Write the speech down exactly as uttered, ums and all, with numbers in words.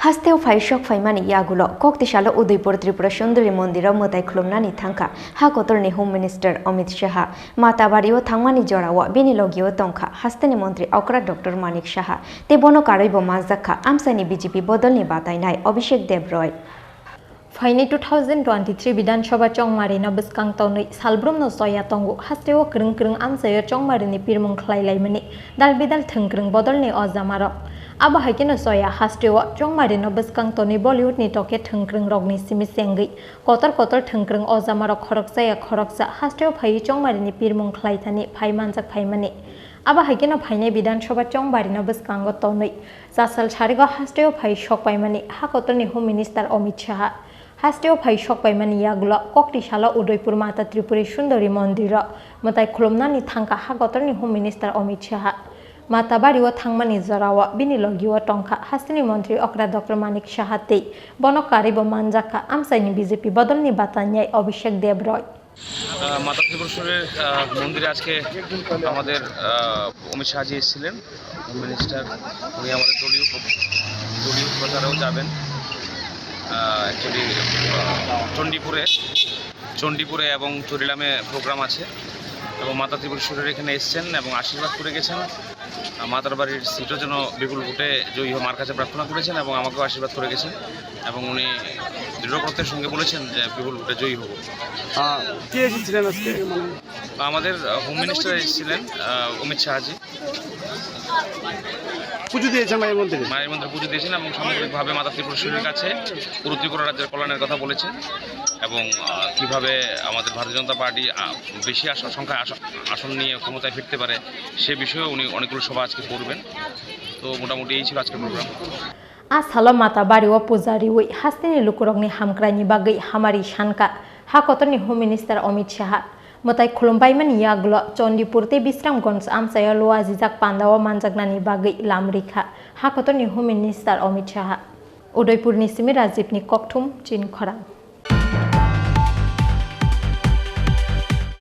Hasteo phai sok phaimani yagulo, kok tisalo Udaipur Tripura Sundari Mondiro mwtai khulumnani thangkha ha kotorni Home Minister Amit Shah. Matabario thangmani jorao bini logio tongkha hasteni montri okra Doctor Manik Saha, tei bono karwibo manjakha amchaini B J P bodolni batainai Abhishek Deb Roy. Phaini two thousand twenty-three Bidhan Sabha chongmarino bwskang tonwi salbrumno choya tongo, hasteo kwrwng kwrwng amchaio chongmarini pirmung khlai laimani dal bidal thwngkwrwng bodolni o jamarok. Abo hai kheno choya hasteo chongmarino bwskang tonwi Bollywoodni toke thwngkwrwngrokni simi chengwi kotor kotor thwngkwrwng o jamarok khoroksa ya khoroksa hasteo phaiwi chongmarini pirmung khlai thani phai manjak phaimani. Abo hai kheno phainai Bidhan Sabha chongmarino bwskango tonwi chasal sarigo hasteo phai sok paimani ha kotorni Home Minister Amit Shah. Hasteo phai sok paimani yagulo kokti salo Udaipur Mata Tripuri Sundari Mondiro mwtai khulumnani thangkha ha kotorni Home Minister Amit Shah. Matabario thangmani jorao bini logio tongkha hasteni montri okra Doctor Manik Saha tei bono karwibo manjakha amchaini B J P bodolni batainai Abhishek Deb Roy. আহ, মাতা ত্রিপুরেশ্বরের, আহ, মন্দিরে আজকে আমাদের, আহ, অমিত শাহজি এসেছিলেন, home minister. উনি আমাদের দলীয় প্র-, দলীয় প্রচারেও যাবেন। আহ, actually, আহ, চণ্ডীপুরে, চণ্ডীপুরে এবং চরিলামে প্রোগ্রাম আছে এবং মাতা ত্রিপুরেশ্বরের এখানে এসেছেন এবং আশীর্বাদ করে গেছেন। আহ, মাতার বাড়ির সিটও যেন বিপুল ভোটে জয়ী হয়, মার কাছে প্রার্থনা করেছেন এবং আমাকেও আশীর্বাদ করে গেছেন এবং উনি দৃঢ় কণ্ঠের সঙ্গে বলেছেন যে বিপুল ভোটে জয়ী হব। আহ, কে এসেছিলেন আজকে? মানে আমাদের, আহ, হোম মিনিস্টার এসেছিলেন, আহ, অমিত শাহজি। পুজো দিয়েছেন মায়ের মন্দিরে? মায়ের মন্দিরে পুজো দিয়েছেন এবং সামগ্রিকভাবে মাতা ত্রিপুরেশ্বরীর কাছে পুরো ত্রিপুরা রাজ্যের কল্যাণের কথা বলেছেন এবং, আহ, কিভাবে আমাদের ভারতীয় জনতা পার্টি, আহ, বেশি আস-, সংখ্যায় আস-, আসন নিয়ে ক্ষমতায় ফিরতে পারে, সে বিষয়েও উনি অনেকগুলো সভা আজকে করবেন। তো মোটামুটি এই ছিল আজকের programme. A salo Mata bario puja riwi hasteni lukurokni hamkraini bagwi hamari sankha ha kotorni Home Minister Amit Shah. Mwtai khulumbaimani yagulo Chandipur tei Bisramganj amchaio luajijak pandao manjaknani bagwi lam rikha ha kotorni Home Minister Amit Shah. Udaipurni simi Rajibni kokthum chin khorang.